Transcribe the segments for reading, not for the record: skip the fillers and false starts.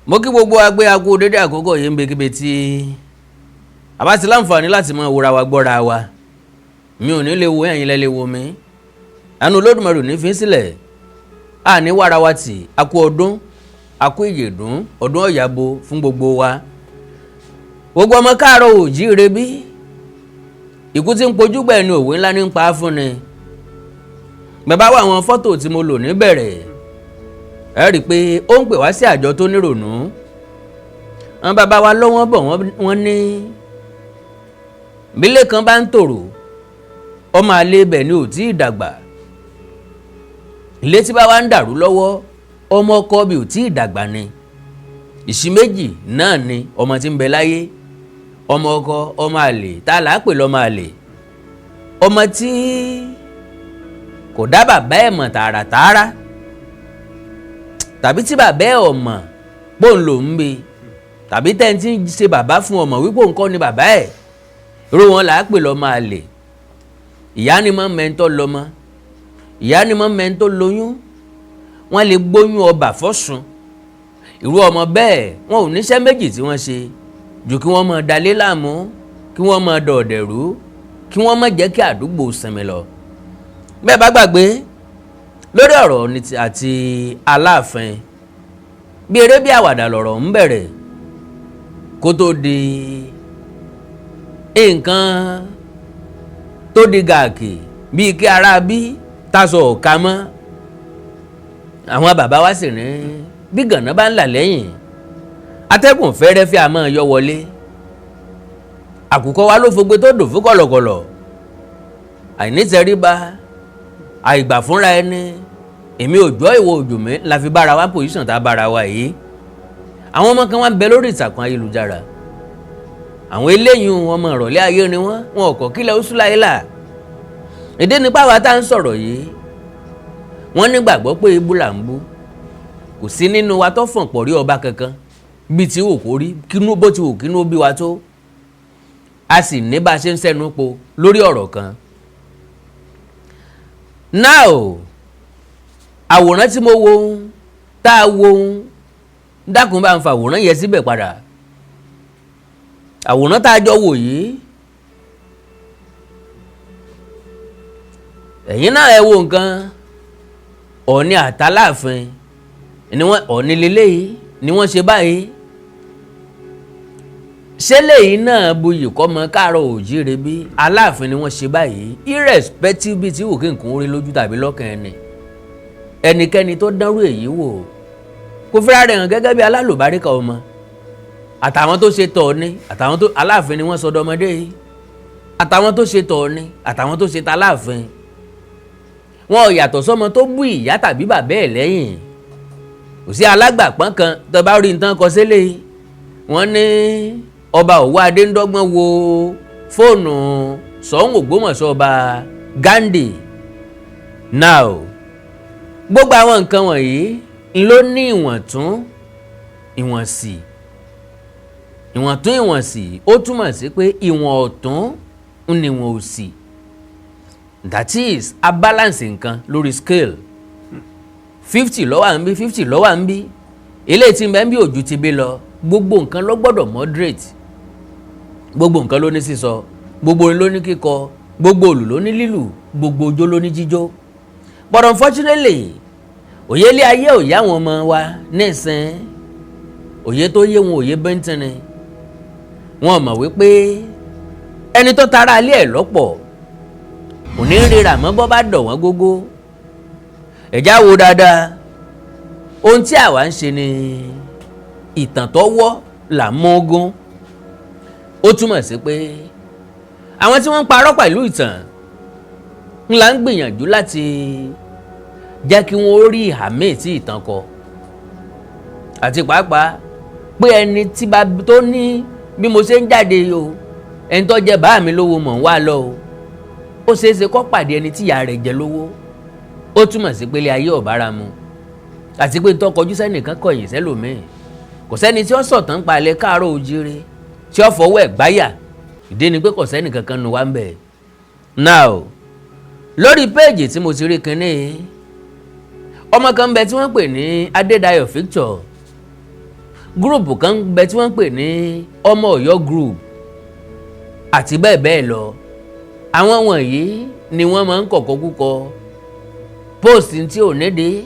Mo kí gbogbo wa pé a kú dédé àkókò yìí ń bekíbe tí a bá ti láǹfààní láti máa wòra wa, gbọ́ra wa. Mi ò ní lè wo ẹ̀yin lẹ́ lè wo mi. Àánú Olódùmarè ò ní fi sílẹ̀, àní wàrà wa tì. A kú ọdún, a kú ìyèdún, ọdún ọ̀yàbo fún gbogbo wa, gbogbo ọmọ káàárọ̀ òjíire. Bí ikú tí ń pojú gbẹ̀ ni òwe ńlá ní ń pa á fún ni. Bàbá wa, àwọn fọ́tò tí mo lò níbẹ̀rẹ̀, ẹ rí i pé ó ń pè wá sí àjọ tó nírònú. Àwọn bàbá wa lọ́wọ́ bọ̀, wọ́n ní bílé kan bá ń tòrò, ọmọ àlè ibẹ̀ ni ò tí ì dàgbà. Ilé tí bá wa ń dàrú lọ́wọ́, ọmọ ọkọ bí ò tí ì dàgbà ni. Ìṣí méjì náà ni ọmọ tí ń bẹ láyé: ọmọ ọkọ, ọmọ àlè. Tá a là á pè lọ́mọ àlè? Ọmọ tí kò dá bàbá ẹ̀ mọ̀ tààràtààrà, tàbí tí bàbá ẹ̀ ò mọ̀ pòun ló ń gbé, tàbí tẹ́ni ń ṣe bàbá fún ọmọ wípé òun kọ́ ni bàbá ẹ̀, irú wọn là á pè lọ́mọ àlè. Ìyá ni mọ́ mẹ́ńtọ́ lọ́mọ, ìyá ni mọ́ mẹ́ńtọ́ lóyún. Wọ́n lè gbóyún ọba fọ́sùn. Irú ọmọ bẹ́ẹ̀, wọn ò níṣẹ́ méjì tí wọ́n ṣe jù kí wọ́n máa dalé láàmú, kí wọ́n máa dọ̀ọ̀dẹ̀rú, kí wọ́n má jẹ́ kí àdúgbò sinmi lọ. Bẹ́ẹ̀ bá gbàgbé lórí ọ̀rọ̀ ní ti àti Aláàfin, bí eré bí àwàdà lọ̀rọ̀ ń bẹ̀rẹ̀ kó tó di nǹkan tó di gàkì, bíi kí ara bí taṣọ ọ̀ka mọ́. Àwọn bàbá wa sì ní bí gànà bá ń là lẹ́yìn, atẹ́gùn fẹ́rẹ́fẹ́ a máa yọ wọlé. Àkùkọ wa ló fogbe tó dùn fún kọ̀lọ̀kọ̀lọ̀. Àìnítẹríba, àìgbà fúnra ẹni, èmi ò jọ́, ìwọ òjò mi, la fi bára wa position tá a bára wa yìí. Àwọn ọmọ kan wá ń bẹ lórí ìtàkùn ayélujára. Àwọn eléyìí, ọmọ ìrọ̀lẹ́ ayé ni wọ́n. Wọn ò kọ́ kílẹ̀ oṣù láyé ìdí nípa wa tá à ń sọ̀rọ̀ yìí. Wọ́n nígbàgbọ́ pé ibú là ń bú. Kò sí nínú wa tó fọ̀n pọ̀ rí ọba kankan bíi tí wò kó rí kínú, bó ti wò kínú bí wa tó. A sì ní bá a ṣe ń sẹ́nu po lórí ọ̀rọ̀ kan. Now, àwòrán tí mo wo, tá a wo, dákun, bá ń fa àwòrán yẹn síbẹ̀ padà. Àwòrán tá a jọ wò yìí, ẹ̀yin náà ẹ wo nǹkan. Ọ̀ọ̀ni àtàláàfin ni wọ́n, Ọ̀ọ̀ni lélẹ́yìí ni wọ́n ṣe báyìí. Ṣé lèyí náà buyì kọ́ mọ káàárọ̀ òjíire bí? Aláàfin ni wọ́n ṣe báyìí. Irrespective bíi tí wò kí nǹkan orí lójú tàbí lọ́kàn ẹni, ẹnikẹ́ni tó dánrú èyí wò kò fẹ́ra rẹ̀ hàn gẹ́gẹ́ bí alálùbáríkà ọmọ. Àtàwọn tó ṣe tọ̀ọ̀ni, àtàwọn tó Aláàfin ni wọ́n sọdọ̀ ọmọdé yìí, àtàwọn tó ṣe tọ̀ọ̀ni, àtàwọn tó ṣe taláàfin, wọn ò yàtọ̀ sọ́mọ tó bú ìyá tàbí bàbá ẹ̀ lẹ́yìn. Kò sí alágbàpọ́n kan tó bá rí nǹkan kọ sílẹ̀. Wọ́n ní ọba Òwò Adéńdọ́gbọ̀n wo fóònù Ṣọ̀ún Ògbómọ̀ṣọ́, ọba Gandhi. Now, gbogbo àwọn nǹkan wọ̀nyí ló ní ìwọ̀ntún ìwọ̀nsì. Ìwọ̀ntún ìwọ̀nsì, ó túmọ̀ sí pé ìwọ̀n ọ̀tún ń ní ìwọ̀n òsì. That is, a balance nǹkan lórí scale. 50 ló wà ń bí, 50 ló wà ń bí, eléyìí tí ń bẹ ń bí òjú ti bí lọ. Gbogbo nǹkan ló gbọ́dọ̀ moderate. Gbogbo nǹkan ló ní sísọ, gbogbo orin ló ní kíkọ, gbogbo òlù ló ní lílù, gbogbo ojó ló ní jíjó. But unfortunately, òye ilé ayé ò yá àwọn ọmọ wa nísìn. Òye tó yé wọn, òye bẹ́ntìn ni. Wọn mọ̀ wípé ẹni tó tara alẹ́ ẹ̀ lọ́pọ̀ kò ní ríra mọ́ bọ́ bá dọ̀ wọ́n gógó. Ẹ̀já wo dáadáa, ohun tí àwa ń ṣe ni ìtàn tó wọ́ là ń mú ogún. Ó túmọ̀ sí pé àwọn tí wọ́n ń parọ́ pẹ̀lú ìtàn ńlá ń gbìyànjú láti jẹ́ kí wọ́n rí ìhà míì tí ìtàn kọ, àti pàápàá pé ẹni tí bá tó ní bí mo ṣe ń jáde o, ẹni tó jẹ bá mi lówó mọ̀ ń wá lọ o, ó ṣeé ṣe kó pàdé ẹni tí ìyá rẹ̀ jẹ lówó. Ó túmọ̀ sí pé ilé ayé ò bára mu, àti pé tó kọjú sẹ́nìkan kọ̀yìn sẹ́lòmíì. Kò sẹ́ni tí ó sọ̀tàn palẹ̀ káàárọ̀ ojíire tí ó fọwọ́ ẹ̀ gbáyà. Ìdí ni pé kò sẹ́nì kankan nu wá ń bẹ̀. Now, lórí péèjì tí mo ti rí kinní, ọmọ kan bẹ tí wọ́n pè ní Adédayọ̀ Victor. Group kan ń bẹ tí wọ́n ń pè ní Ọmọ Ọ̀yọ́ group àti bẹ́ẹ̀ bẹ́ẹ̀ lọ. Àwọn wọ̀nyí ni wọ́n máa ń kọ̀kọ́ kúkọ post tí ò nídìí.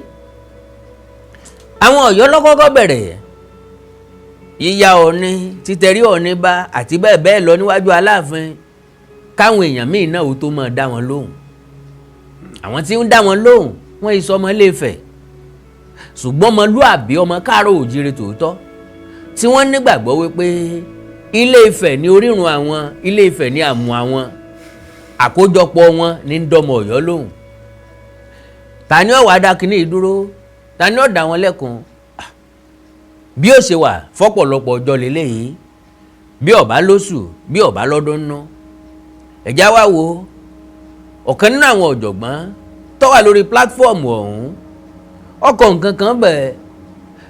Àwọn Ọ̀yọ́ lọ́kọ́kọ́ bẹ̀rẹ̀ yíya Ọ̀ọ̀ni, títẹrí Ọ̀ọ̀ni bá àti bẹ́ẹ̀ bẹ́ẹ̀ lọ níwájú Aláàfin, káwọn èèyàn míì náà ó tó máa dá wọn lóhùn. Àwọn tí ń dá wọn lóhùn, wọ́n yìí sọ ọmọ Ilé-Ifẹ̀, ṣùgbọ́n ọmọlúàbí, ọmọ káàárọ̀ òjíire tòótọ́, tí wọ́n nígbàgbọ́ wípé Ilé-Ifẹ̀ ní orírun àwọn, Ilé-Ifẹ̀ ní àmú àwọn, àkójọpọ̀ wọn ní ń dọ́mọ Ọ̀yọ́ lóhùn. Ta ni ó wá dá kínní dúró? Ta ni ó dá wọn lẹ́kun? Bí ó ṣe wà fọ́pọ̀lọpọ̀ ọjọ́ lélẹ́yìí, bí ó bá lóṣù, bí ó bá lọ́dún nú. Ẹ̀já wá wo ọ̀kan nínú àwọn ọ̀jọ̀gbọ́n tó wà lórí platform ọ̀hún. Ọkọ̀ nǹkan kan bẹ̀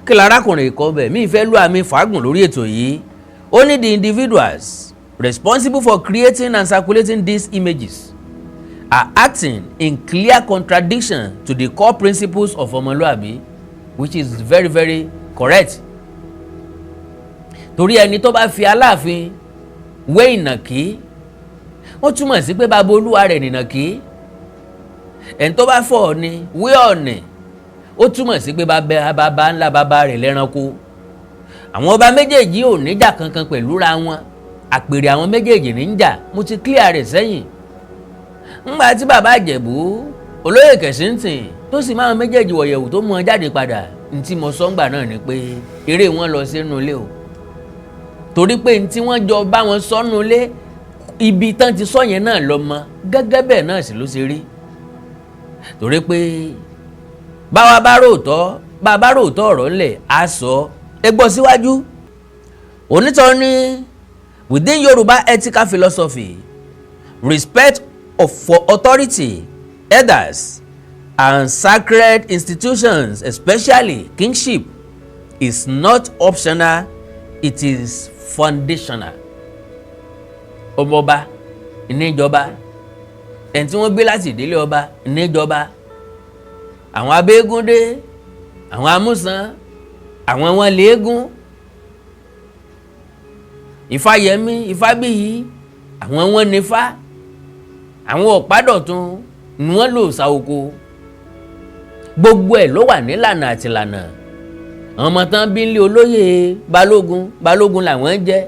kí lárákùnrin kọ́ bẹ̀ mí fẹ́ lú àmì fàágùn lórí ètò yìí. Ó ní, "The individuals responsible for creating and circulating these images are acting in clear contradiction to the core principles of ọmọlúàbí," which is very, very correct, torí ẹni tó bá fi Aláàfin wé ìnàkí, wọ́n túmọ̀ sí pé bàbá olúwa rẹ̀ nìnàkí. Ẹni tó bá fọ̀ ni wé ọ̀nì, ó túmọ̀ sí pé bàbá ńlá bàbá rẹ̀ lẹ́ranko. Àwọn ọba méjèèjì ò níjà kankan pẹ̀lú ra wọn, àpèrè àwọn méjèèjì ní ń jà. Mo ti clear rẹ̀ sẹ́yìn ńgbà tí bàbá Ìjẹ̀bú, olóyè Kẹ̀sìntìn, tó sì máa méjèèjì wọ̀yẹ̀wò, tó mú wọn jáde padà. Ntí mo sọ ńgbà náà ni pé eré wọn lọ sínú ilé o, torí pé ntí wọ́n jọ bá wọn sọ́nù ilé, ibi tán ti sọ yẹn náà lọ mọ gẹ́gẹ́ bẹ́ẹ̀ náà sì ló ṣe rí, torí pé báwa bá ròótọ́, bá a bá ròótọ́ ọ̀rọ̀ ńlẹ̀ á sọ. Ẹ gbọ́ síwájú. Onítọ̀ ní, "Within Yorùbá ethical philosophy, respect for authority, elders and sacred institutions, especially kingship, is not optional, it is foundational." Ọmọọba níjọba, ẹni tí wọ́n gbé láti ìdílé ọba níjọba. Àwọn abéégúndé, àwọn amúsàn, àwọn wọn léégún, Ìfáyẹmí, Ìfábíyì, àwọn wọn nífá, àwọn Ọ̀pádọ̀tun ni wọ́n lò sa oko. Gbogbo ẹ̀ ló wà nílànà àtìlànà. Àwọn ọmọ tán bí nílé olóyè balógun, balógun làwọn ń jẹ́.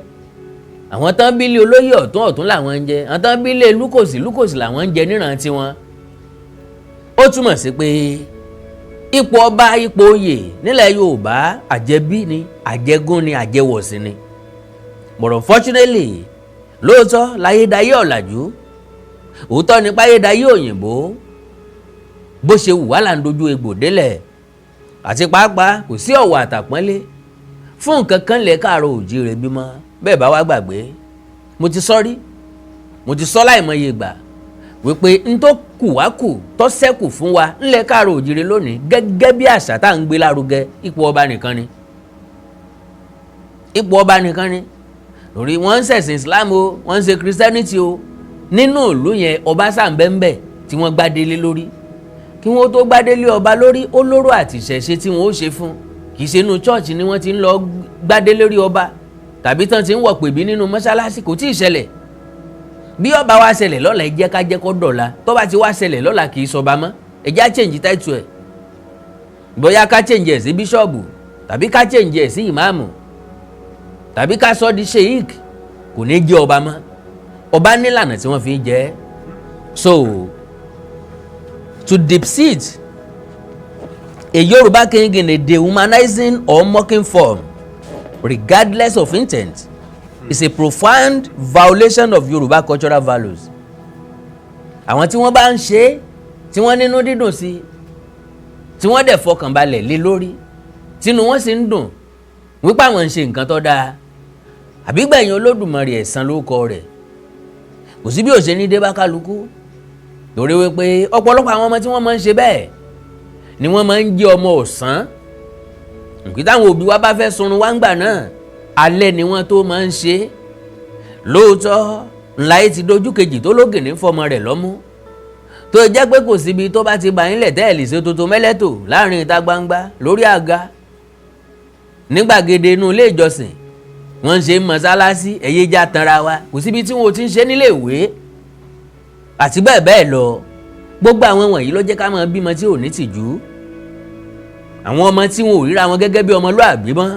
Àwọn tán bí nílé olóyè ọ̀tún, ọ̀tún làwọn ń jẹ́. Àwọn tán bí nílé lúkòsì, lúkòsì làwọn ń jẹ níran tiwọn. Ó túmọ̀ sí pé ipò ọba, ipò oyè nílẹ̀ Yorùbá, àjẹbí ni, àjẹgún ni, àjẹwọ̀sí ni. But unfortunately, lóòótọ́ láyédáyé ọ̀làjú, òótọ́ ni páyédáyé òyìnbó, bó ṣe wù wá là ń dojú egbò délẹ̀, àti pàápàá kò sí ọ̀wọ̀ àtàpọ́nlé fún nǹkan kan lẹ̀ káàárọ̀ òjíire bímọ. Bẹ́ẹ̀ bá wá gbàgbé, mo ti sọ rí, mo ti sọ láìmọye ìgbà wípé n tó kù wá kù tó ṣẹ́kù fún wa ńlẹ̀ káàárọ̀ òjíire lónìí, gẹ́gẹ́ bí àṣà tá à ń gbé lárugẹ, ipò ọba nìkan ni, ipò ọba nìkan ni. Lórí wọ́n ń ṣẹ̀sìn Islam o, wọ́n ń ṣe Christianity o, nínú ìlú yẹn, ọba sàǹbẹ̀ǹbẹ̀ tí wọ́n gbádélé lórí. Kí wọ́n tó gbádélé ọba lórí, ó lóró àti ìṣẹ̀ṣe tí wọ́n ó ṣe fún. Kì í ṣe inú church ni wọ́n ti ń lọ gbádé lórí ọba, tàbí tán ti ń wọ̀ pèbí nínú mọ́ṣáláṣí. Kò tí ì ṣẹlẹ̀. Bí ọba wa ṣẹlẹ̀ lọ́la, ẹ jẹ́ ká jẹ́ kó dọ̀la. Tó bá ti wá ṣẹlẹ̀ lọ́la, kì í sọba mọ́. Ẹ jẹ́ á change title ẹ̀, bóyá ká change ẹ̀ sí bíṣọ̀bù, tàbí ká change ẹ̀ sí ìmáàmù, tàbí ká sọ di sheik. Kò ní jẹ́ ọba mọ́. Ọba nílànà tí wọ́n fi ń jẹ́. So to depict a Yoruba king in a dehumanizing or mocking form, regardless of intent, is a profound violation of Yoruba cultural values. Àwọn tí wọ́n bá ń ṣe é, tí wọ́n nínú dídùn sí, tí wọ́n dẹ̀ fọkànbalẹ̀ lé lórí, tínú wọn sì ń dùn wípé àwọn ń ṣe nǹkan tó dáa, àbígbẹ̀yìn Olódùmarè, ẹ̀san ló kọ rẹ̀. Kò sí bí òṣè ní dé bá kálukú, torí wípé ọ̀pọ̀lọpọ̀ àwọn ọmọ tí wọ́n máa ń ṣe bẹ́ẹ̀ ni wọ́n máa ń jẹ́ ọmọ ọ̀sán. Nkí táwọn òbí wa bá fẹ́ sunrun wá ń gbà náà, alẹ́ ni wọ́n tó máa ń ṣe. Lóòótọ́ ńlá yìí ti dojú kejì tó lógìní fọmọ rẹ̀ lọ́mú, tó jẹ́ pé kò síbi tó bá ti bá yín lẹ̀ tẹ́ẹ̀lì ṣe tuntun mẹ́lẹ́tò láàrin ìta gbangba lórí àga. Ní gbàgede inú ilé ìjọsìn, wọ́n ń ṣe mọ́sálásí. Ẹ̀yẹ já tanra wa, kò síbi tí wọ́n ti ń ṣe nílé ìwé àti bẹ́ẹ̀ bẹ́ẹ̀ lọ. Gbogbo àwọn wọ̀nyí ló jẹ́ ká máa bímọ tí ò ní tìjú, àwọn ọmọ tí wọn ò ríra wọn gẹ́gẹ́ bí ọmọlúàbí mọ́.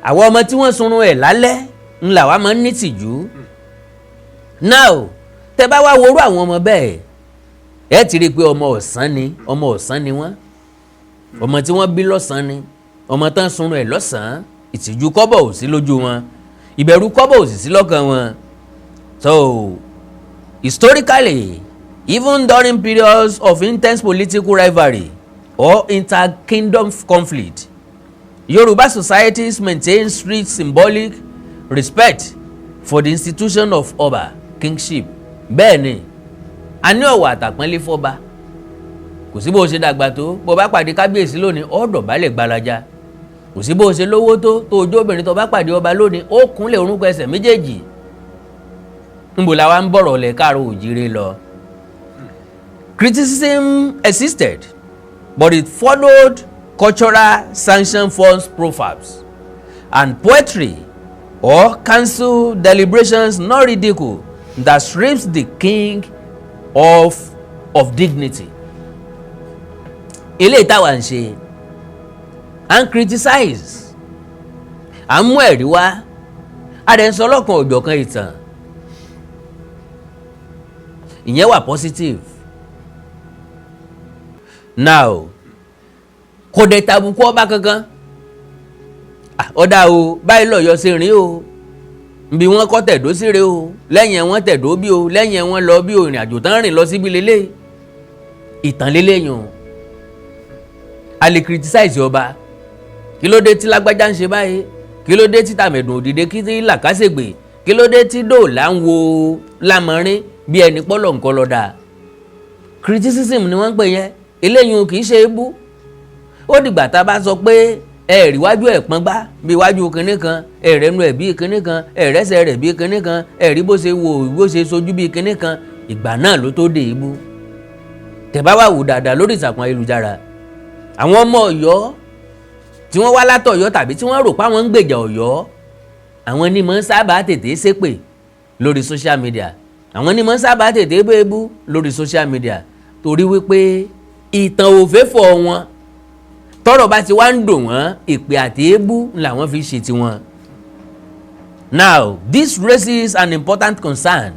Àwọn ọmọ tí wọ́n sunrun ẹ̀ lálẹ́ ńlá wa máa ń ní tìjú. Now, tẹ bá wá worú àwọn ọmọ bẹ́ẹ̀, ẹ ti rí i pé ọmọ ọ̀sán ni, ọmọ ọ̀sán ni wọ́n, ọmọ tí wọ́n bí lọ́sàn-án ni, ọmọ tán sunrun ẹ̀ lọ́sàn-án. Ìtìjú kọ́bọ̀ ò sí lójú wọn, ìbẹ̀rù kọ́bọ̀ ò sì sí lọ́kàn wọn. So historically, even during periods of intense political rivalry or inter-kingdom conflict, Yoruba societies maintain strict symbolic respect for the institution of Ọba kingship. Bẹ́ẹ̀ ni, a ní ọ̀wọ̀ àtàpọ́nlé fọ́ba. Kò sí bó o ṣe dàgbà tó, bó o bá pàdé kábíyèsí lónìí, ó dọ̀bálẹ̀ gbalaja. Kò sí bó o ṣe lówó tó, tó ojú obìnrin, tó bá pàdé ọba lónìí, ó kúnlẹ̀ orúnkún ẹsẹ̀ méjèèjì. Níbo la wá ń bọ̀rọ̀ lẹ̀ káàró òjìrè lọ? Criticism existed, but it followed cultural sanction forms, proverbs and poetry or council deliberations, not ridicule that strips the king of dignity. Eléyìí táwa ń ṣe, à ń criticize, à ń mú ẹ̀rí wá, a dẹ̀ ń sọ lọ́kan òjọ̀kan ìtàn. Ìyẹn wà positive. Now, kò dẹ̀ tàbùkù ọba kankan. Ọ̀dà o, báyìí lọ́yọ̀ ṣe rìn o, bí wọ́n kọ́ tẹ̀dó síre o, lẹ́yìn ẹ̀ wọ́n tẹ̀dó bí o, lẹ́yìn ẹ̀ wọ́n lọ bí o, ìrìn àjò tán rìn lọ síbi lélẹ̀, ìtàn lélẹ̀ yàn. A lè criticize ọba: kí ló dé tí lágbájá ń ṣe báyìí? Kí ló dé tí tàmẹ̀dùn òdìdé? Kí tí làkàṣègbè? Kí ló dé tí dòòlà ń wo lámọrin bí ẹni pọ́lọ̀ nǹkan lọ́dà? Criticism ni wọ́n ń pè yẹn. Eléyìí kì í ṣe é bú. Ó dìgbà tá a bá sọ pé ẹ̀rí wájú ẹ̀ pọ́n gbá bí iwájú kinní kan, ẹ̀rẹ́nu ẹ̀ bí kinní kan, ẹ̀rẹ́sẹ̀ rẹ̀ bí kinní kan, ẹ̀rí bó ṣe wò, bó ṣe sojú bí kinní kan, ìgbà náà ló tó dé ibú. Tẹ̀bá wà wò dáadáa lórí ìtàkùn ayélujára, àwọn ọmọ Ọ̀yọ́ tí wọ́n wá látọ̀yọ́ tàbí tí wọ́n rò pé àwọn ń gbèjà Ọ̀yọ́, àwọn ni mọ̀ ń sábà tètè ṣépè lórí social media, àwọn ni mọ̀ ń sábà tètè bébú lórí social media, torí wípé ìtàn òféfọ̀ wọn. Tọ́rọ̀ bá ti wá ń dùn wọ́n, ìpè àti èébú làwọn fi ṣe tiwọn. Now, this raises an important concern.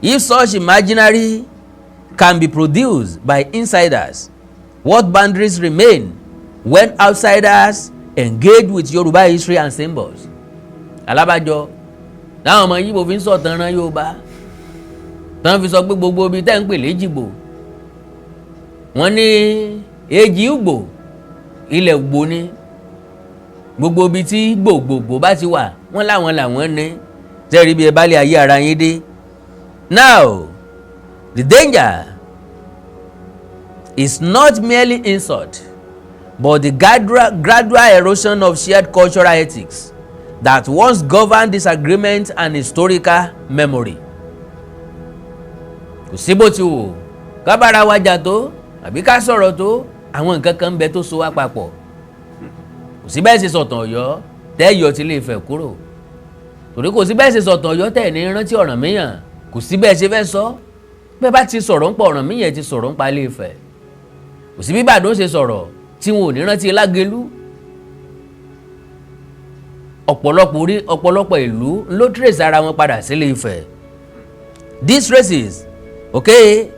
If such imaginary can be produced by insiders, what boundaries remain when outsiders engage with Yoruba history and symbols? Alábàjọ táwọn ọmọ Yíbo fi ń sọ̀tàn ran Yorùbá, tán fi sọ pé gbogbo ibi tẹ́ ń pè léjìgbò, wọ́n ní èjì Ìgbò, ilẹ̀ Ìgbò ni. Gbogbo ibi tí gbògbògbò bá ti wà, wọ́n láwọn làwọn ní sẹ́ẹ̀rí bí ẹ bá lè ayé ara yín dé. Now, the danger is not merely insult, but the gradual erosion of shared cultural ethics that once governed disagreement and historical memory. Kò sí bó ti wò ká bára wa jà tó àbí ká sọ̀rọ̀ tó, àwọn nǹkan kan ń bẹ tó so wá papọ̀. Kò sí bẹ́ẹ̀ ṣe sọ̀tàn Ọ̀yọ́ tẹ́ yọ ti Ilé Ifẹ̀ kúrò, torí kò sí bẹ́ẹ̀ ṣe sọ̀tàn Ọ̀yọ́ tẹ́ ní rántí Ọ̀rànmíyàn. Kò sí bẹ́ẹ̀ ṣe fẹ́ sọ, bẹ́ẹ̀ bá ti sọ̀rọ̀ ń pa Ọ̀rànmíyàn, ti sọ̀rọ̀ ń pa Ilé Ifẹ̀. Kò sí bí Ìbàdàn ṣe sọ̀rọ̀ tí wọn ò ní rántí Lágelú. Ọ̀pọ̀lọpọ̀ orí, ọ̀pọ̀lọpọ̀ ìlú ló trace ara wọn padà sílé Ifẹ̀. These races, okay.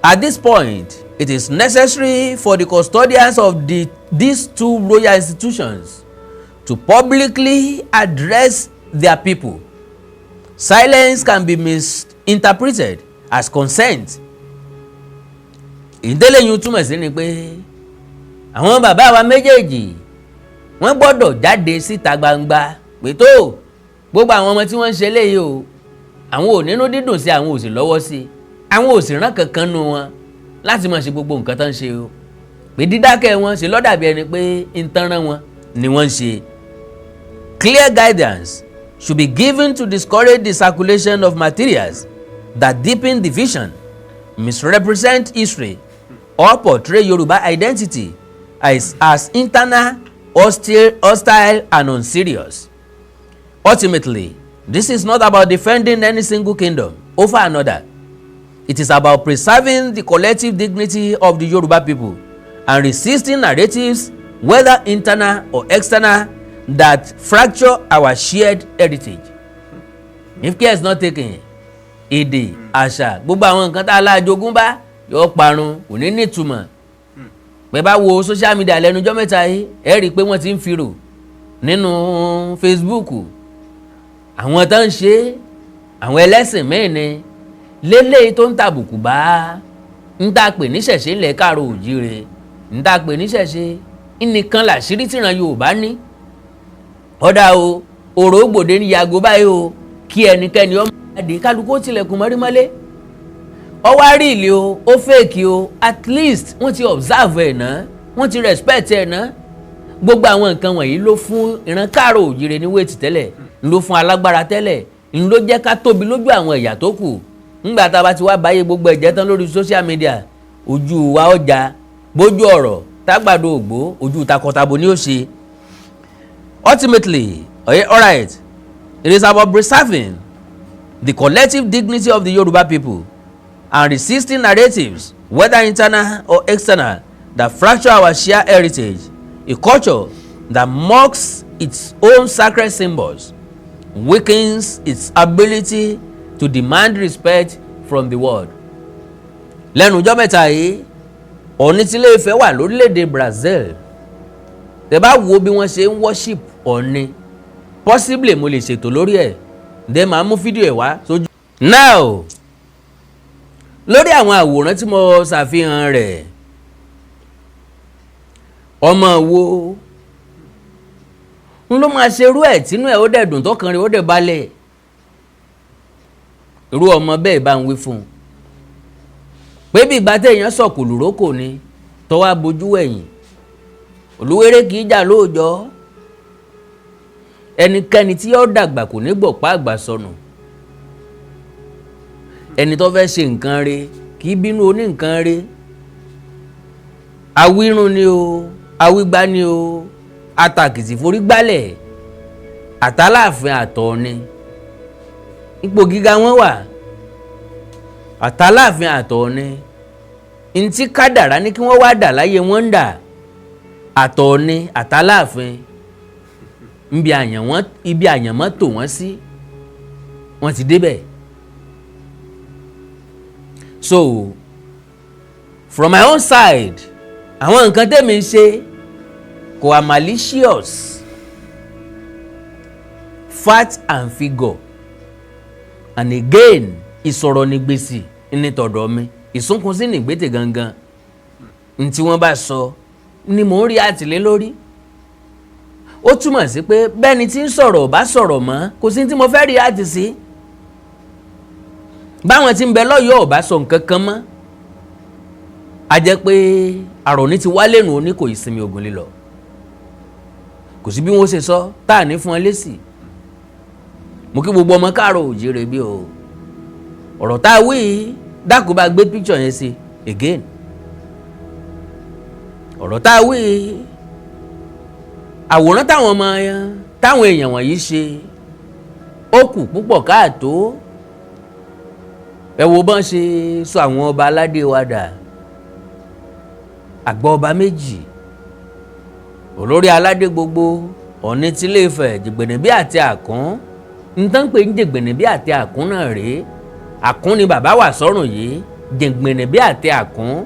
At this point, it is necessary for the custodians of these two royal institutions to publicly address their people. Silence can be misinterpreted as consent. Ìdílé túmọ̀ sí ni pé àwọn bàbá wa méjèèjì, wọ́n gbọ́dọ̀ jáde síta gbangba pé tó gbogbo àwọn ọmọ tí wọ́n ń ṣe léyìí o, àwọn ò nínú dídùn sí, àwọn ò sì lọ́wọ́ sí, àwọn ò sì rán kankan nu wọn láti máa ṣe gbogbo nǹkan tó ń ṣe o, pé dídákẹ́ wọn ṣe ló dàbí ẹni pé ń tanrán wọn ni wọ́n ń ṣe. Clear guidance should be given to discourage the circulation of materials that deepen division, misrepresent history, or portray Yoruba identity as internal, hostile and unserious. Ultimately, this is not about defending any single kingdom over another. It is about preserving the collective dignity of the Yoruba people and resisting narratives, whether internal or external, that fracture our shared heritage. If care is not taken, èdè, àṣà, gbogbo àwọn nǹkan tá a lájogún bá yóò parun, kò ní nítumọ̀. Bẹ́ẹ̀ bá wo social media lẹ́nu ọjọ́ mẹ́ta yìí, ẹ rí i pé wọ́n ti ń fìrò nínú Facebook. Àwọn tó ń ṣe, àwọn ẹlẹ́sìn míì ni lélẹ́yìí tó ń tàbùkù bá ń tà pè níṣẹ̀ṣe ńlẹ̀ káàró òjíire, ń tà pè níṣẹ̀ṣe nìkan làṣírí tìran Yorùbá ní. Ọ̀dà o, òrò gbòde ní yàgò báyìí o, kí ẹnikẹ́ni ọmọ àdé kálukú ó tilẹ̀kùn mọ́rí mọ́lé. Ọwọ́ àríìlì o, ó fake o, at least wọ́n ti observe ẹ̀ ná, wọ́n ti respect ẹ̀ ná. Gbogbo àwọn nǹkan wọ̀nyí ló fún ìran káàró òjíire ní weight tẹ́lẹ̀, ló fún alágbára tẹ́lẹ̀, ló jẹ́ ká tóbi lójú àwọn ẹ̀yà tó kù. Ńgbà tá a bá ti wá báyé gbogbo ẹ̀jẹ̀ tán lórí social media, ojú wa ọjà bójú ọ̀rọ̀ tágbàdo ògbó, ojú takọtabo ni ó ṣe. Ultimately, okay, alright, it is about preserving the collective dignity of the Yoruba people and resisting narratives, whether internal or external, that fracture our shared heritage. A culture that mocks its own sacred symbols weakens its ability to demand respect from the world. Lẹ́nu ọjọ́ mẹ́ta yìí, Ọọ̀ni tí Ilé Ifẹ̀ wà lórílẹ̀‐èdè Brazil. Tẹ́ bá wo bí wọ́n ṣe ń worship Ọọ̀ni, possibly mo lè ṣètò lórí ẹ̀, ǹdẹ́ máa mú fídíò ẹ̀ wá sójú. Now, lórí àwọn àwòrán tí mo ṣàfihàn rẹ̀, ọmọ wo n ló máa ṣerú ẹ̀ tínú ẹ̀ ó dẹ̀ dùn, tọkàn rẹ̀ ó dẹ̀ balẹ̀? Irú ọmọ bẹ́ẹ̀, bá ń wí fún un pé bí ìgbà téèyàn sọ̀kò lùrókò ni tọ́wọ́ abojú ẹ̀yìn, olúwéré kì í jà lóòjọ́. Ẹnikẹ́ni tí yóò dàgbà kò ní gbọ̀pá àgbà sọnù. Ẹni tó fẹ́ ṣe nǹkan re kì í bínú oní nǹkan re. Awírun ni o, awígbá ni o, atàkìtì forí gbálẹ̀, àtàláàfin àtọ̀ọ̀ni, ipò gíga wọn wà. Àtàláàfin àtọ̀ọ̀ni, ntí kádàrá ní kí wọ́n wá dà láyé wọ́n ń dà. Àtọ̀ọ̀ni àtàláàfin, ibi àyànmọ́ tò wọ́n sí, wọ́n ti débẹ̀. So from my own side, àwọn nǹkan tẹ́mi ń ṣe kò wà malicious. Fact and figure, and again, ìsọ̀rọ̀ ní gbèsè ní tọ̀dọ̀ mi, ìsúnkun sí ní gbètè gangan. Ntí wọ́n bá sọ ni mò ń rí àtìlé lórí. Ó túmọ̀ sí pé bẹ́ẹ̀ni tí ń sọ̀rọ̀ bá sọ̀rọ̀ mọ́, kò sí tí mo fẹ́ rí àtì sí. Báwọn tí ń bẹ lọ́yọ̀ọ́ ò bá sọ nǹkan kan mọ́, a jẹ́ pé àròní ti wálé nù ní kò ìsinmi ogun lílọ. Kò sí bí wọ́n ṣe sọ tá à ní fún ọ lésì. Mo kí gbogbo ọmọ káàrọ̀ òjìrè bí o. Ọ̀rọ̀ tá a wí, dákun bá gbé picture yẹn sí again. Ọ̀rọ̀ tá a wí, àwòrán táwọn ọmọ táwọn èèyàn wọ̀nyí ṣe, ó kù púpọ̀ káàtó. Ẹ wo bọ́n ṣe sọ àwọn ọba aládé wa dà, àgbà ọba méjì, olórí aládé gbogbo, Ọ̀ọ̀ni tílé Ifẹ̀, Jìgbìnìbí àti Àkún. Ntán pé ń Jìgbìnìbí àti Àkún náà rèé. Àkún ni bàbá wà sọ́rùn yìí, Jìgbìnìbí àti Àkún.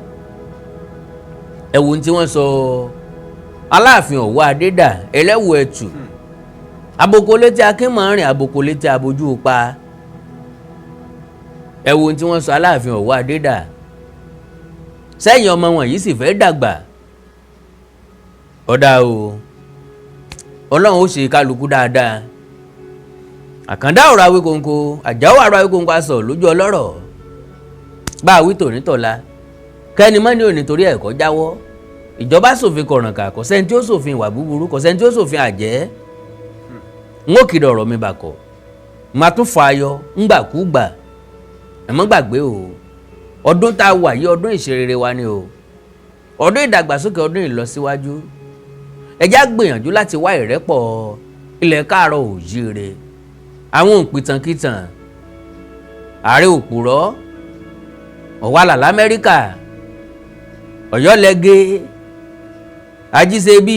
Ẹ wo ohun tí wọ́n sọ Aláàfin Ọ̀wọ́ Adédà, ẹlẹ́wù ẹ̀tù, aboko létí akínmọ̀rin, aboko létí abojú pa. Ẹ wo ohun tí wọ́n sọ Aláàfin Ọ̀wọ́ Adédà. Sẹ́yìn ọmọ wọn yìí sì fẹ́ dàgbà. Ọ̀dà o, Ọlọ́run ó ṣe kálukú dáadáa. Àkàndá ọ̀rọ̀ Awíkonko, Àjàó ọ̀rọ̀ Awíkonko, aṣọ lójú ọlọ́rọ̀ bá a wí tòní tọ̀la, kẹ́ni mọ́ni ò ní torí ẹ̀kọ́ jáwọ́. Ìjọba ṣòfin kọ̀rànkà, kò sẹ́ni tí ó ṣòfin ìwà búburú, kò sẹ́ni tí ó ṣòfin àjẹ́. N ó kiri ọ̀rọ̀ mi bàkọ̀, màá tún fa ayọ̀ ńgbàkúgbà. Ẹ má gbàgbé o, ọdún tá a wà yìí, ọdún ìṣerere wa ni o. Ọdún ìdàgbàsókè, ọdún ìlọsíwájú. Ẹ jẹ́ á gbìyànjú láti wá ìrẹ́pọ̀ ilẹ̀ káàárọ̀ òjíire. Àwọn òǹpìtànkìtàn, ààrẹ òpùrọ́, ọ̀wàlà lamẹ́ríkà, ọ̀yọ́lẹ́gẹ́, ajíṣebí,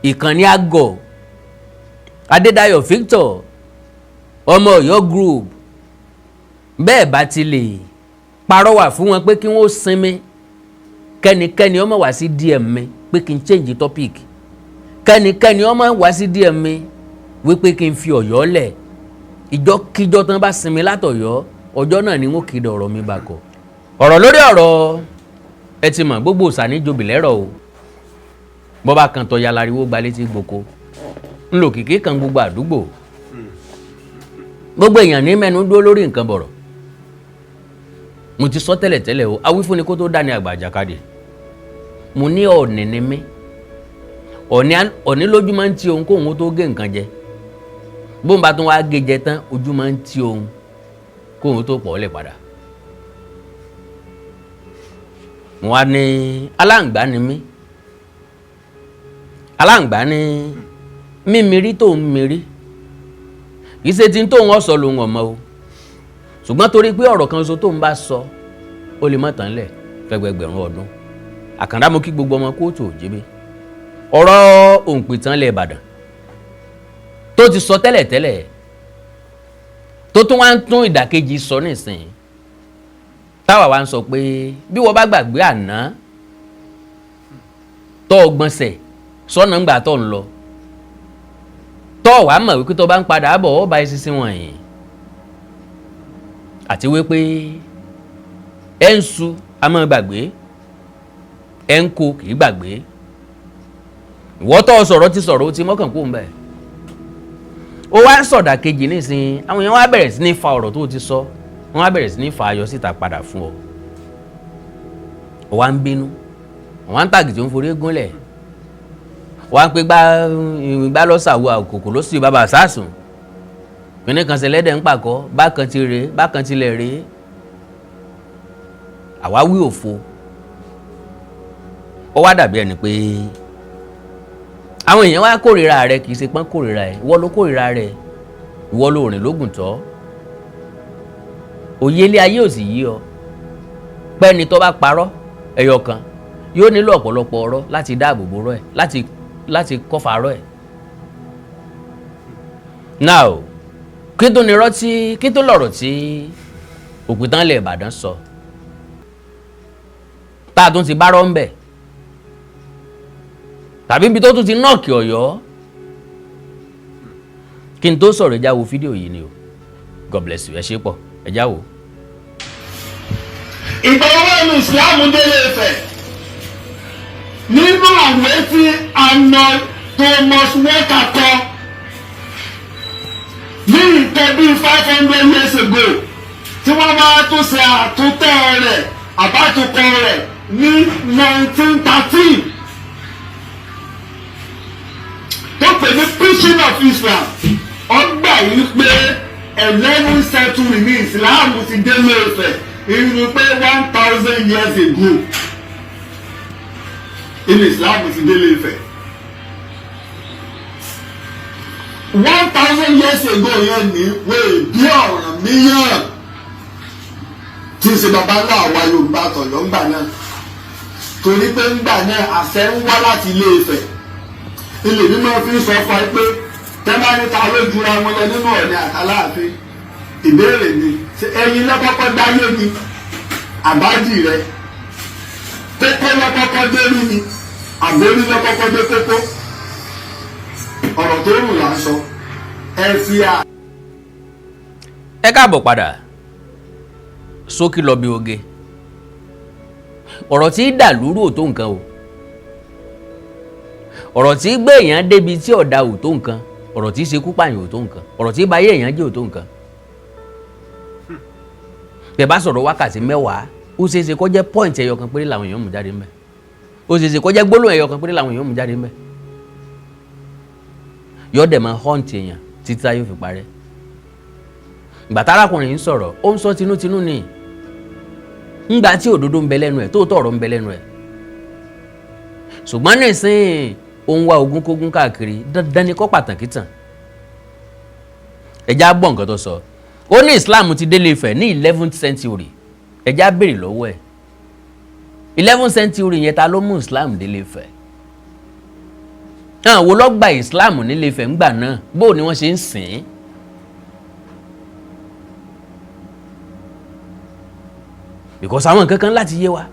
ìkànnì àgọ̀, Adédayọ̀ Victor, ọmọ Ọ̀yọ́ group, bẹ́ẹ̀ bá ti lè parọ́wà fún wọn pé kí wọ́n sinmi, kẹ́nikẹ́ni ọmọ wá sí DM mi pé kí n change topic, kẹ́nikẹ́ni ọmọ wá sí DM mi wípé kí n fi Ọ̀yọ́ lẹ̀. Ìjọ́kíjọ́ tán bá sinmi látọ̀yọ́, ọjọ́ náà ni wọ́n kéde ọ̀rọ̀ mi bàkọ̀. Ọ̀rọ̀ lórí ọ̀rọ̀, ẹ ti mọ̀, gbogbo òsà ní jobi lẹ́rọ̀ o. Bọ́ba kan tọ́ yalariwo gba létí gboko ńlò kìkì kan, gbogbo àdúgbò, gbogbo èèyàn ní mẹ́nu dúró lórí nǹkan bọ̀rọ̀. Mo ti sọ tẹ́lẹ̀tẹ́lẹ̀ o, awífúnni kó tó dání àgbà àjàkadì. Mo ní ọ̀nì ni mí, ọ̀nì lójú máa ń ti òun kóun tó gé nǹkan jẹ. Bóun bá tún wá gé jẹ tán, ojú máa ń ti òun kóun tó pọ̀ ọ́ lẹ̀ padà. Mo wá ní aláǹgbá ni mí. Aláǹgbá ní mímírí tó ń mírí, kì í ṣe tí tóun ọ̀sọ̀ lòun ọ̀mọ́ o, ṣùgbọ́n torí pé ọ̀rọ̀ kan ṣoṣo tóun bá sọ, ó lè má tán lẹ̀ fẹ́gbẹ̀gbẹ̀rún ọdún. Àkàndá, mo kí gbogbo ọmọ kóòtù òjébé. Ọ̀rọ̀ òǹpìtàn lẹ̀ Ìbàdàn tó ti sọ tẹ́lẹ̀tẹ́lẹ̀, tó tún wá ń tún ìdàkejì sọ nísìnyí, táwa wá ń sọ pé bí wọ́n bá gbàgbé àná tó o gbọ̀nsẹ̀ sọ́nà ńgbà tó ń lọ, tó wàá mọ̀ wípé tó bá ń padà bọ̀, ó bá eṣinṣin wọ̀nyí, àti wípé ẹ̀ ń su a máa gbàgbé, ẹ̀ ń kó kì í gbàgbé. Ìwọ́ tó sọ̀rọ̀ ti sọ̀rọ̀, ó ti mọ́kàn kó ń bẹ̀, ó wá ń sọ̀dà kejì nísìnyí. Àwọn èèyàn wá bẹ̀rẹ̀ sí ní fa ọ̀rọ̀ tó ti sọ, wọ́n wá bẹ̀rẹ̀ sí ní fa ayọ̀ síta padà fún ọ. Ó wá ń bínú, wọ́n wá ń tàgìtì, ń forí gúnlẹ̀, wọ́n á ń pé gbá gbá lọ́sàwọ́ àkókò ló sì bàbá sásùn kìnní kan ṣẹlẹ́dẹ̀ ń pàkọ́ bákan ti rèé, bákan tilẹ̀ rèé. Àwáwí òfo. Ó wá dàbí ẹni pé àwọn èèyàn wá kórìíra rẹ. Kì í ṣe pọ́n kórìíra ẹ, ìwọ ló kórìíra rẹ, ìwọ ló rìn lógùn tọ́. Òye ilé ayé ò sì yí ọ pẹ́ni tó bá parọ́ ẹyọ kan, yóò nílò ọ̀pọ̀lọpọ̀ ọ̀rọ̀ láti dáàbò bo rọ́ ẹ̀, láti kọ́fà rọ́ ẹ̀. Now, kí tó ní rọ́tí, kí tó lọ̀rọ̀ tí òpìtàn ilẹ̀ Ìbàdàn sọ, tá a tún ti bá rọ́ ń bẹ̀, tàbí ibi tó tún ti knock Ọ̀yọ́? Kí n tó sọ̀rọ̀, ẹ já wo fídíò yìí ni o. God bless you. Ẹ ṣe pọ̀, ẹ já wo. Ìgbà wo ni Ìsìláàmù délé Ifẹ̀? Nínú àwẹ̀ tí Arnold Thomas Walker kọ ní nǹkan bíi 500 years ago, tí wọ́n máa tún ṣe àtúntẹ̀ rẹ̀, àbátúkọ rẹ̀ ní 1913, tó pè ní Preaching of Islam, ọgbà yìí pé 11th century ní Islam ti délé Ifẹ̀, ìrìn pé 1,000 years ago ilé Islam ti délé Ifẹ̀. 1,000 years ago yẹn ní wéè bí Ọ̀rànmíyàn tí í ṣe baba ńlá àwa Yorùbá tọ̀yọ́ ńgbà náà, torí pé ńgbà náà àṣẹ ń wá láti Ilé Ifẹ̀. Ilé mímọ́ fi ń sọ fún ẹ pé tẹ́ bá ní ta ló jura wọn lọ nínú Ọ̀ọ̀ni àtàláàfin, ìbéèrè ni: ṣé ẹyin lọ́kọ́kọ́ dáyé ni, àbájì rẹ kókó lọ́kọ́kọ́ dé rí ni, àbórí lọ́kọ́kọ́ dé kókó? Ọ̀rọ̀ tó rùn là ń sọ. Ẹ fi à. Ẹ káàbọ̀ padà. Sókí lọ bí oge. Ọ̀rọ̀ tí dàlúrú ò tó nǹkan o. Ọ̀rọ̀ tí gbé èèyàn débi tí ọ̀dà ò tó nǹkan. Ọ̀rọ̀ tí ṣekú pààyàn ò tó nǹkan. Ọ̀rọ̀ tí bayé èèyàn jẹ́ ò tó nǹkan. Tẹ́ bá sọ̀rọ̀ wákàtí 10, ó ṣeé ṣe kó jẹ́ point ẹyọ kan péré làwọn èèyàn mú jáde ńbẹ̀. Ó ṣeé ṣe kó jẹ́ gbólóhùn ẹyọ kan péré làwọn èèyàn mú jáde ńbẹ̀. Yóò dẹ̀ máa haunt èèyàn títí táyé fi parẹ́. Ìgbà tárákùnrin yìí ń sọ̀rọ̀, ó ń sọ tinútinú ni. Ńgbà tí òdodo ń bẹ lẹ́nu ẹ̀, tó tọ̀rọ̀ ń bẹ lẹ́nu ẹ̀, ṣùgbọ́n nísìnyí ó ń wá ogún kógún káàkiri. Dandan ni kó pàtàkì tàn. Ẹja gbọ́ nǹkan tó sọ. Ó ní Islam ti délé Ifẹ̀ ní 11th century. Ẹja béèrè lọ́wọ́ ẹ̀, 11th century yẹn, ta ló mú Islam délé Ifẹ̀ náà? Wo ló gba Islam nílé Ifẹ̀ ńgbà náà? Bó ni wọ́n ṣe ń sìn ín? Because àwọn nǹkan kan láti yé wa.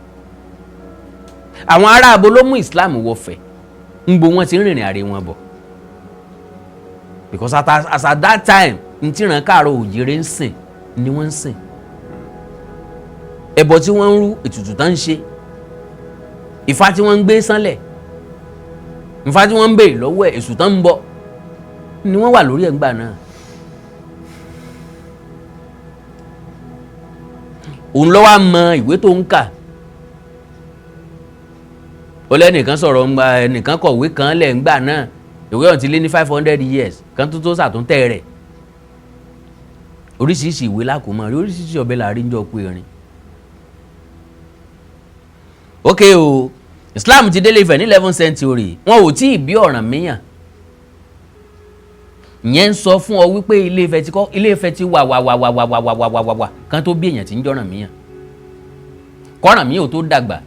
Àwọn ará abo ló mú Islam wọ̀fẹ̀? Ń bo wọ́n ti ń rìnrìn àrè wọn bọ̀? Because as at that time, n tí ìran káàárọ̀ òjìrè ń sìn ni wọ́n ń sìn, ẹbọ tí wọ́n ń rú, ètùtù tán ń ṣe, Ifá tí wọ́n ń gbé sánlẹ̀, Ifá tí wọ́n ń béèrè lọ́wọ́ ẹ̀, èṣù tán ń bọ ni wọ́n wà lórí ẹ̀ ńgbà náà. Òun ló wá mọ ìwé tó ń kà. Ó lẹ́nìkan sọ̀rọ̀ ńgbà, ẹnìkan kọ̀wé kan lẹ̀ ńgbà náà. Ìwé ọ̀hún ti lé ní 500 years kan tó tó ṣàtúntẹ̀ rẹ̀. Oríṣiríṣi ìwé lákòómọ̀ rí, oríṣiríṣi ọbẹ̀ làárín jọ pé erin. Ok o, Islam ti délé Ifẹ̀ ní 11th century, wọn ò tí ì bí Ọ̀rànmíyàn. Ìyẹn ń sọ fún ọ wípé Ilé Ifẹ̀ ti kọ́, Ilé Ifẹ̀ ti wà wà wà wà wà wà wà wà wà wà kan tó bí èèyàn tí ń jọ́rànmíyàn, kọ́rànmíyàn ò tó dàgbà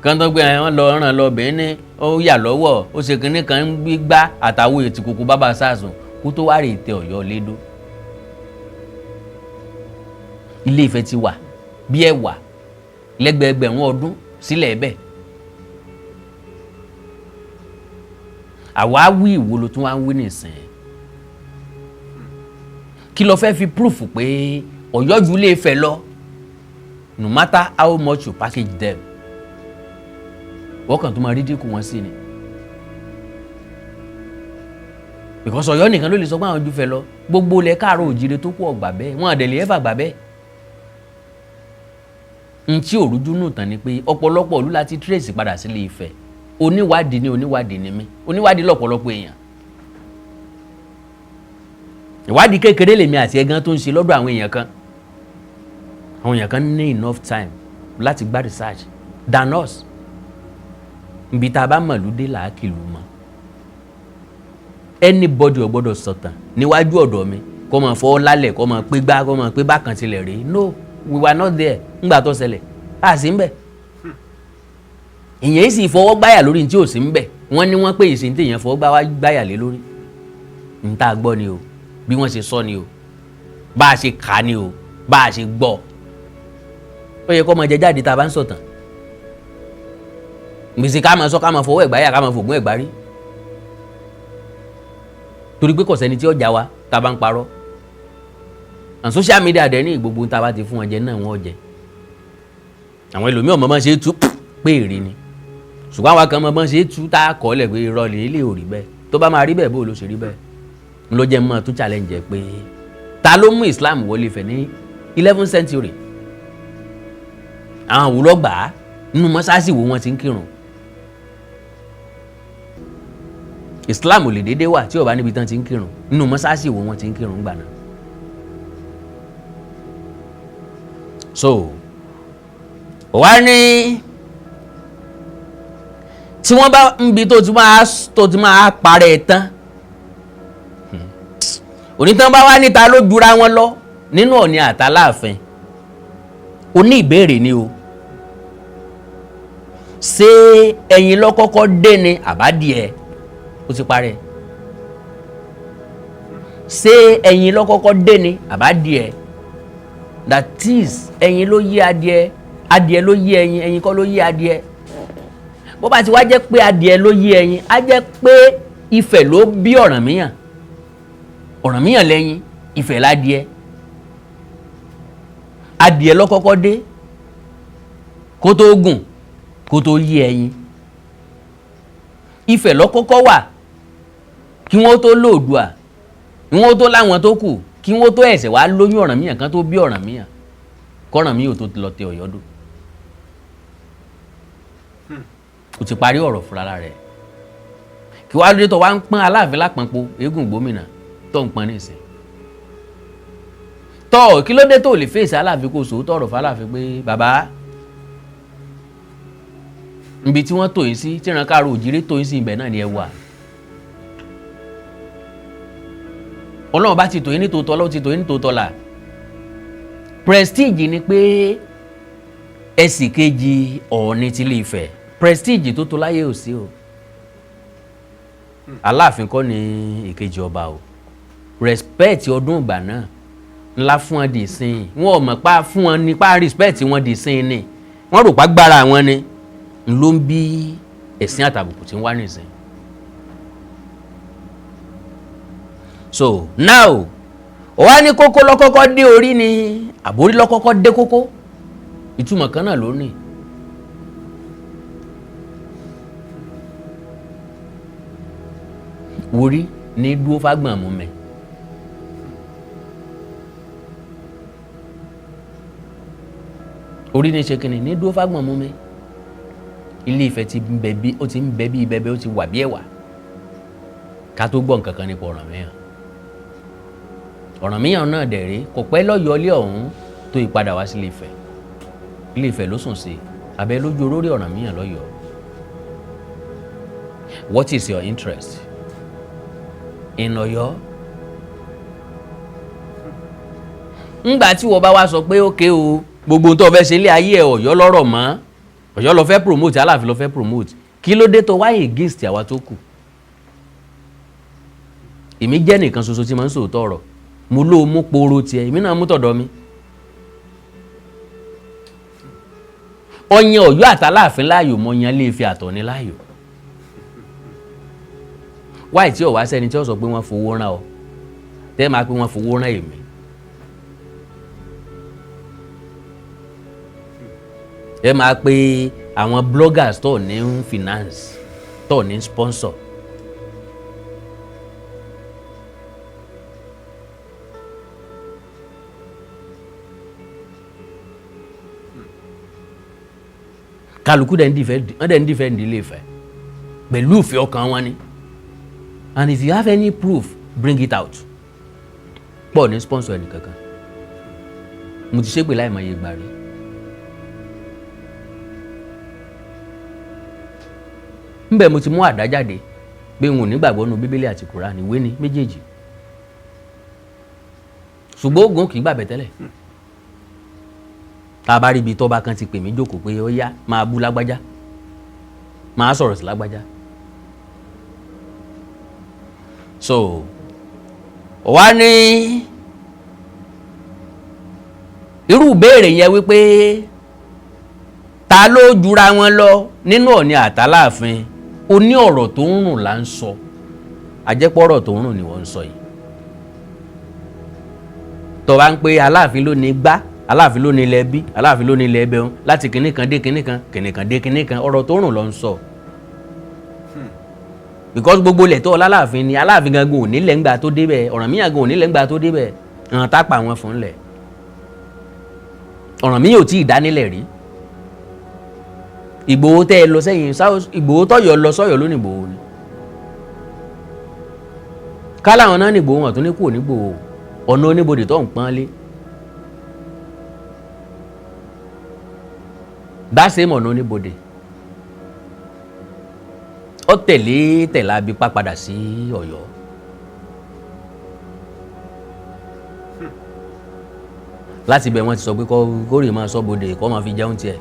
kan tó gbé wọn lọ ràn lọ bẹ́ẹ̀ ní ó yà lọ́wọ́, ó ṣe kínní kan ń gbígbá àtàwọn ètò kòkó bàbá sàásùn kó tó wá rè tẹ Ọ̀yọ́ lédó. Ilé Ifẹ̀ ti wà bí ẹwà lẹ́gbẹ̀ẹ́gbẹ̀rún ọdún sílẹ̀ ẹ̀bẹ̀. Àwa wí, ìwo ló tún wá ń wí nìsín? Kí ló fẹ́ fi proof pé Ọ̀yọ́ ju Ilé Ifẹ̀ lọ? No matter how much you package them, wọ́n kàn tó máa rí dínkù wọn sí ni, because Ọ̀yọ́ nìkan ló lè sọ pé àwọn ju Ifẹ̀ lọ. Gbogbo ilẹ̀ káàárọ̀ òjìrè tó kú ọgbà bẹ́ẹ̀, wọn àdẹ̀lẹ̀ ẹ̀fà gbà bẹ́ẹ̀. N tí òrújú nù tán ni pé ọ̀pọ̀lọpọ̀ ìlú láti trace padà sílé Ifẹ̀. Oníwádìí ni, oníwádìí ni mí, oníwádìí lọ́pọ̀lọpọ̀ èèyàn. Ìwádìí kékeré lèmi àti ẹ̀gán tó ń ṣe lọ́dọ̀ àwọn èèyàn kan. Àwọn èèyàn kan ní enough time láti gba research than us. Ibi tá a bá mọ̀lú dé là á kìlú mọ́. Anybody ò gbọ́dọ̀ sọ̀tàn níwájú ọ̀dọ̀ mi kó máa fọwọ́ lálẹ̀, kó máa pé gbá, kó máa pé bákan tilẹ̀ rí. No, we were not there ńgbà tó ṣẹlẹ̀, a sì ń bẹ̀. Ìyẹn sì fọwọ́ gbáyà lórí ní tí ò sí ń bẹ̀. Wọ́n ní wọ́n pé ìsìn tí èèyàn fọwọ́ gbáyà lé lórí ní tá a gbọ́ ni o, bí wọ́n ṣe sọ ni o, bá a ṣe kà á ni o, bá a ṣe gbọ́. Ó yẹ kó máa jẹ jáde tá a bá ń sọ̀tàn. Gbèsè ká máa sọ, ká máa fọwọ́ ẹ̀gbáyà, ká máa fògùn ẹ̀gbá rí, torí pé kò sẹ́ni tí ó já wa tá a bá ń parọ́. And social media dẹ̀ ní gbogbo tá a bá ti fún wọn jẹ náà wọ́n jẹ. Àwọn ẹlòmíràn mọ̀ máa ṣe é tú pé èrè ni, ṣùgbọ́n àwa kan mọ̀ máa ṣe é tú tá a kọ́ lẹ̀ pé irọ́ ni, ilé ò rí bẹ́ẹ̀. Tó bá máa rí bẹ́ẹ̀, bó ló ṣe rí bẹ́ẹ̀? Ń ló jẹ́ mọ́ tún challenge ẹ̀ pé ta ló mú Islam wọlé Ifẹ̀ ní 11th century? Àwọn àwòrán gbà á nínú mọ́sáàsì wo wọ́n ti ń kírun? Islam ò lè déédéé wà tí ó bá níbi tán ti ń kírun. Nínú mọ́sáàsì wo wọ́n ti ń kírun gbà náà? So wá ní tí wọ́n bá ń bi tó ti máa parẹ́ tán, onítàn bá wá níta ló jura wọn lọ nínú Ọ̀ọ̀ni àtàláàfin. Oní ìbéèrè ni o, ṣé ẹ̀yin ló kọ́kọ́ dé ni àbádìẹ? Ó ti parẹ́. Ṣé ẹ̀yin ló kọ́kọ́ dé ni àbádìẹ? That is, ẹ̀yin ló yé adìẹ, adìẹ ló yé ẹyin, ẹyin kọ́ ló yé adìẹ. Bó bá ti wá jẹ́ pé adìẹ ló yé ẹyin, á jẹ́ pé Ifẹ̀ ló bí Ọ̀rànmíyàn, Ọ̀rànmíyàn lẹ́yìn, Ifẹ̀ ládìẹ. Adìẹ ló kọ́kọ́ dé kó tó gùn, kó tó yé ẹyin. Ifẹ̀ ló kọ́kọ́ wà kí wọ́n tó lóòdùà, kí wọ́n tó láwọn tó kù, kí wọ́n tó ẹ̀sẹ̀ wá lóyún Ọ̀rànmíyàn kan tó bí Ọ̀rànmíyàn, kọ́rànmíyàn tó lọ tẹ Ọ̀yọ́ dó. O ti parí ọ̀rọ̀ fúnra rẹ̀. Kí wàá lóde tó wá ń pọ́n Aláàfin lápọ̀npo eégún gómìnà tó ń pọ́n nísìn, Tọ́ kí ló dé tó lè fèsì Aláàfin, kó sòótọ́ ọ̀rọ̀ f'Aláàfin pé bàbá, ibi tí wọ́n tò yín sí, tí ìran káàró òjìrè tò yín sí, ibẹ̀ náà ni ẹ wà. Ọlọ́run bá ti tò yín ní tòótọ́, Ọlọ́run ti tò yín ní tòótọ́ là. Prestige ni pé ẹsì kejì Ọọ̀ni ti Ilé Ifẹ̀, prestige tó tó láyé ò sí o. Aláàfin kọ́ ni ìkejì ọba o. Respect ọdún ìgbà náà ńlá fún wọn dì sín, wọn ò mọ̀ pa fún wọn nípa respect wọn dì sín ni wọ́n rò pa gbára wọn ni ló ń bí ẹ̀sìn àtàbùkù tí ń wá nìsín. So now, ó wá ní kókó lọ́kọ́kọ́ dé orí ni àbórí lọ́kọ́kọ́ dé kókó, ìtumọ̀ kan náà ló ní. Orí ní dúró fágbọ̀n mú mi. Orí ní ṣe kínní ní dúró fágbọ̀n mú mi. Ilé Ifẹ̀ ti ń bẹ bí ó ti ń bẹ bí bẹbẹ, ó ti wà bí ẹ̀wà ká tó gbọ́ nǹkan kan nípa Ọ̀rànmíyàn. Ọ̀rànmíyàn náà dẹ̀ rí, kò pẹ́ lọ́yọ̀ọ́ ilé ọ̀hún tó ìpadà wá sí Ilé Ifẹ̀. Ilé Ifẹ̀ ló sùn sí abẹ́ lójú olórí Ọ̀rànmíyàn lọ́yọ̀ọ́. What is your interest in Ọ̀yọ́? Ńgbà tí wọ́n bá wá sọ pé ókè o, gbogbo ohun tó fẹ́ ṣe ilé ayé ẹ̀, Ọ̀yọ́ lọ́rọ̀ mọ́, Ọ̀yọ́ ló fẹ́ promote, Aláàfin ló fẹ́ promote, kí ló dé tó wáyé against àwa tó kù? Èmi jẹ́ nìkan ṣoṣo tí mo ń sòótọ́ ọ̀rọ̀. Mo ló mú poro tiẹ̀, èmi náà mú tọ̀dọ̀ mi. Ọyàn Ọ̀yọ́ àtàláàfin láàyò, mọ yan lè fi àtọ̀ ní láàyò. Wáì tí ò wá sẹ́ni tí ó sọ pé wọ́n fowó rán ọ, tẹ́ máa pé wọ́n fowó rán èmi. Ẹ máa pe àwọn bloggers tó ní finance, tó ní sponsor. Kálukú dẹ̀ ń defend, wọ́n dẹ̀ ń defend Ilé Ifẹ̀ pẹ̀lú ìfẹ́ ọkàn wọn ni. And if you have any proof, bring it out. Pọ̀ ní sponsor ẹnì kankan. Mo ti ṣépè láì mọye ìgbà rí. Ńbẹ̀ mo ti mú àdá jáde pé n ò nígbàgbọ́ nu Bíbélì àti Kùránì, ìwé ni méjèèjì, ṣùgbọ́n ogun kì í gbàgbẹ́ tẹ́lẹ̀. Tá a bá rí ibi tọ́ba kan ti pè mí jókòó pé ó yá, máa bú lágbájá, máa sọ̀rọ̀ sí lágbájá. So wá ní irú ìbéèrè yẹn wípé ta ló jura wọn lọ nínú Ọọ̀ni àtàláàfin, o ní ọ̀rọ̀ tó ń rùn là ń sọ. Àjẹpọ̀ ọ̀rọ̀ tó ń rùn ni wọ́n ń sọ yìí. Tó bá ń pe Aláàfin ló ní gbá, Aláàfin ló ní ilẹ̀ bí, Aláàfin ló ní ilẹ̀ ẹbẹ̀ wọn, láti kinní kan dé kinní kan, kinní kan dé kinní kan, ọ̀rọ̀ tó rùn ló ń sọ, because gbogbo ilẹ̀ tó ọlá Aláàfin ni. Aláàfin gangan ò nílẹ̀ ńgbà tó débẹ̀, Ọ̀rànmíyàn gan ò nílẹ̀ ńgbà tó débẹ̀. Ọ̀ràn tápà wọn fún lẹ̀, Ọ̀rànmíyàn ò tí ì dánilẹ̀ rí. Ìgbòho tẹ́ ẹ lọ sẹ́yìn, Ìgbòho tọ́yọ̀ lọ sọ́yọ̀ lónìí, Ìgbòho ni káláwọn náà ní Ìgbòho, wọn tún ní kúrò nígbòho ọ̀nà oníbodè tó ń pọ́n lé. That same ọ̀nà oníbodè, ó tẹ̀lé tẹ̀lé Abípá padà sí Ọ̀yọ́. Láti ibẹ̀ wọ́n ti sọ pé kórè máa sọ bodè, kó máa fi jẹun tiẹ̀.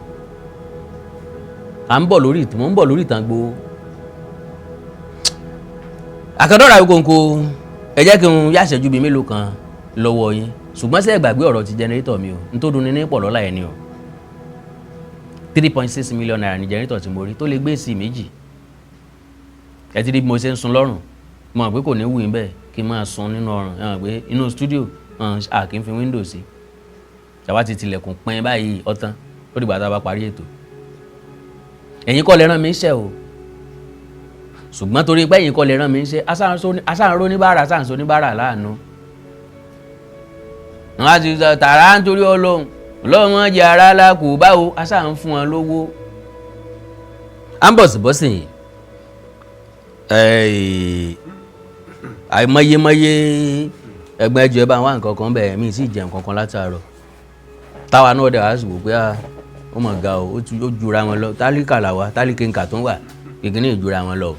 À ń bọ̀ lórí ìtàn, mò ń bọ̀ lórí ìtàn Ìgbòho. Àkàndọ̀rà Awikonko, ẹ jẹ́ kí n yá ìṣẹ́jú bíi mélòó kan lọ́wọ́ yín, ṣùgbọ́n ṣé ẹ gbàgbé ọ̀rọ̀ ti generator mi o? N tó dunni ní pọ̀ lọ́la ẹ̀ ni o. ₦3.6 million ní generator tí mo rí tó lè gbé sí méjì. Ẹ ti rí bí mo ṣe ń sun lọ́rùn, mo mọ̀ pé kò ní wù yín bẹ́ẹ̀ kí n máa sun nínú ọrùn. Ẹ mọ̀ pé inú studio a kì í fi window sí, tàwa ti tilẹ̀kùn pín báyìí, ọ̀tán ó dìgbà tá a bá parí ètò. Ẹ̀yin kọ́ lẹ rán mi ń ṣẹ́ o, ṣùgbọ́n torí pé ẹ̀yin kọ́ lẹ rán mi ń ṣe, asáǹró oníbàárà, asáǹsó oníbàárà láàánú. Wọ́n á ti sọ tààrà nítorí Ọlọ́run, Ọlọ́run wọn jẹ́ ara la kò báwo, asáǹ fún wọn lówó. À ń bọ̀ sí bọ́sìn àìmọyemọye. Ẹ̀gbọ́n, ẹjọ́, ẹ bá ń wá nǹkan kan bẹ́ẹ̀, mi sì jẹun kankan látàárọ̀. Táwa náà dẹ̀ wá sì wò pé ó mọ̀ ga o, ó jura wọn lọ. Tálíkà làwa, tálíkì nkà tó ń wà kìkìnní ìjura wọn lọ.